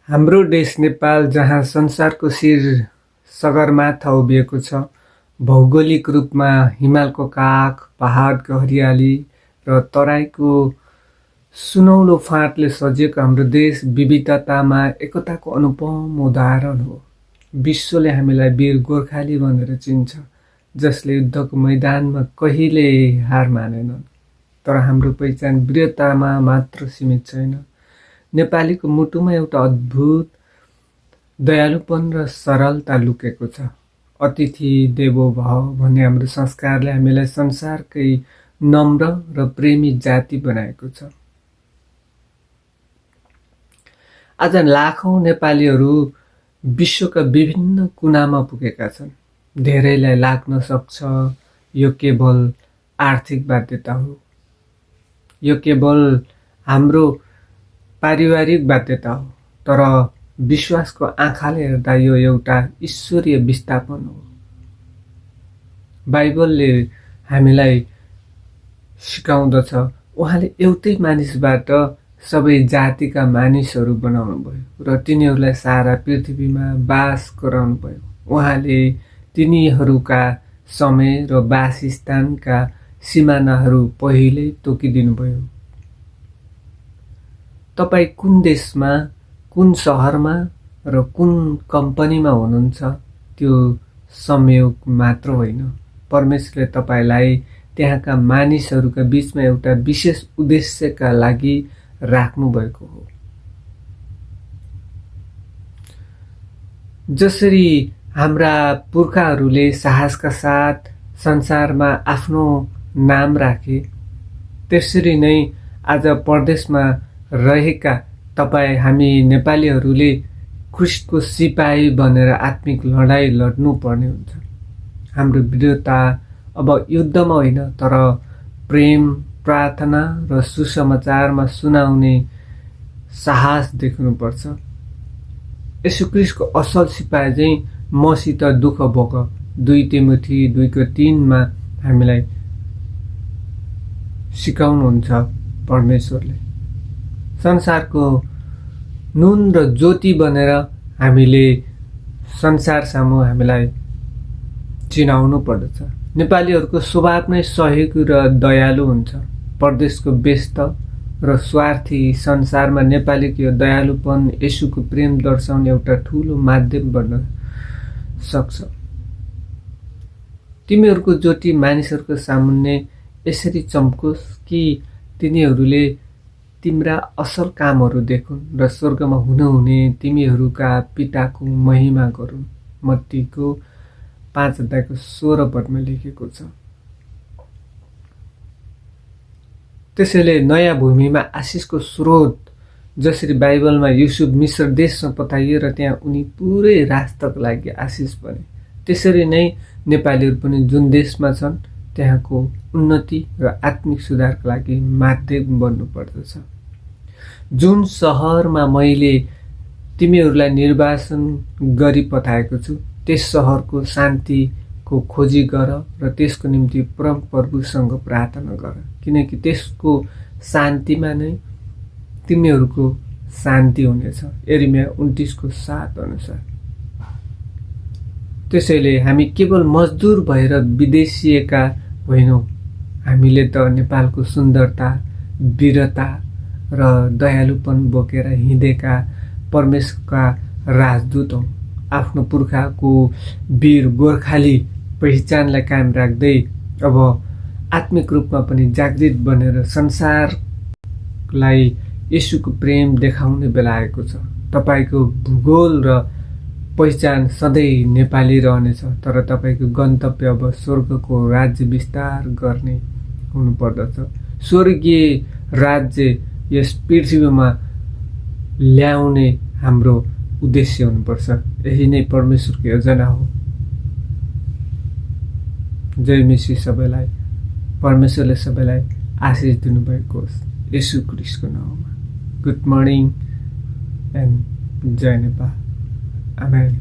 हाम्रो देश नेपाल जहाँ संसारको शिर सगरमाथा उभिएको छ, भौगोलिक रूपमा हिमालको काख, पहाडको हरियाली र तराईको सुनौलो फाँटले सजिएको हाम्रो देश विविधतामा एकताको अनुपम उदाहरण हो। विश्वले हामीलाई वीर गोर्खाली भनेर चिन्छ, जसले युद्धको मैदानमा कहिले हार मानेनन्। तर हाम्रो पहिचान वीरतामा मात्र सीमित छैन। नेपालीको मुटुमा एउटा अद्भुत दयालुपन र सरलता लुकेको छ। अतिथि देवो भव भन्ने हाम्रो संस्कारले हामीलाई संसारकै नम्र र प्रेमी जाति बनाएको छ। आज लाखौं नेपालीहरू विश्वका विभिन्न कुनामा पुगेका छन्। धेरैलाई लाग्न सक्छ यो केवल आर्थिक बाध्यता हो, यो केवल हाम्रो पारिवारिक बाध्यता हो, तर विश्वासको आँखाले हेर्दा यो एउटा ईश्वरीय विस्थापन हो। बाइबलले हामीलाई सिकाउँदछ, उहाँले एउटै मानिसबाट सबै जातिका मानिसहरू बनाउनु भयो र तिनीहरूलाई सारा पृथ्वीमा बास गराउनु भयो। उहाँले तिनीहरूका समय र वासस्थानका सिमानाहरू पहिल्यै तोकिदिनु भयो। तपाईँ कुन देशमा, कुन शहरमा र कुन कम्पनीमा हुनुहुन्छ त्यो संयोग मात्र होइन, परमेश्वरले तपाईलाई त्यहाँका मानिसहरूका बीचमा एउटा विशेष उद्देश्यका लागि राख्नु भएको हो। जसरी हाम्रा पुर्खाहरूले साहसका साथ संसारमा आफ्नो नाम राखे, त्यसरी नै आज परदेशमा रहेका तपाईँ हामी नेपालीहरूले ख्रिस्टको सिपाही बनेर आत्मिक लडाईँ लड्नु पर्ने हुन्छ। हाम्रो वीरता अब युद्धमा होइन, तर प्रेम, प्रार्थना र सुसमाचारमा सुनाउने साहस देख्नुपर्छ। येशू ख्रिस्टको असल सिपाही चाहिँ मसित दुःख भोग, 2 तिमोथी 2:3 हामीलाई सिकाउनुहुन्छ परमेश्वरले। संसारको नुन र ज्योति बनेर हामीले संसार सामु हामीलाई चिनाउनु पर्दछ। नेपालीहरूको स्वभाव नै सहयोगी र दयालु हुन्छ। परदेशको व्यस्त र स्वार्थी संसारमा नेपालीको यो दयालुपन येशूको प्रेम दर्शाउने एउटा ठूलो माध्यम बन्न सक्छ। तिमीहरूको ज्योति मानिसहरूको सामुन्ने यसरी चम्कोस् कि तिनीहरूले तिम्रा असल कामहरू देखुन् र स्वर्गमा हुनुहुने तिमीहरूका पिताको महिमा गरून्। मत्तीको 5:16 लेखेको छ। त्यसैले नयाँ भूमिमा आशिषको स्रोत, जसरी बाइबलमा युसुफ मिश्र देशमा पठाइयो र त्यहाँ उनी पुरै राष्ट्रको लागि आशिष बने, त्यसरी नै नेपालीहरू पनि जुन देशमा छन् त्यहाँको उन्नति र आत्मिक सुधारको लागि माध्यम बन्नुपर्दछ। जुन शहरमा मैले तिमीहरूलाई निर्वासन गरी पठाएको छु, त्यस शहरको शान्तिको खोजी गर र त्यसको निम्ति परमप्रभुसँग प्रार्थना गर, किनकि त्यसको शान्तिमा नै तिमीहरूको शान्ति हुनेछ। यिर्मया 29:7 अनुसार। त्यसैले हामी केवल मजदुर भएर विदेशिएका होइनौँ, हामीले त नेपालको सुन्दरता, वीरता र दयालुपन बोकेर हिँडेका परमेश्वरका राजदूत हौँ। आफ्नो पुर्खाको वीर गोर्खाली पहिचानलाई कायम राख्दै अब आत्मिक रूपमा पनि जागृत बनेर संसारलाई येशूको प्रेम देखाउने बेला आएको छ। तपाईको भूगोल र पहिचान सधैँ नेपाली रहनेछ, तर तपाईको गन्तव्य अब स्वर्गको राज्य विस्तार गर्ने हुनुपर्दछ। स्वर्गीय राज्य यस पृथ्वीमा ल्याउने हाम्रो उद्देश्य हुनुपर्छ। यही नै परमेश्वरको योजना हो। जय मसीह सबैलाई। परमेश्वरले सबैलाई आशिष दिनुभएको होस् येशू ख्रिस्टको नाममा। गुड मर्निङ एन्ड जय नेपाल। आमेन।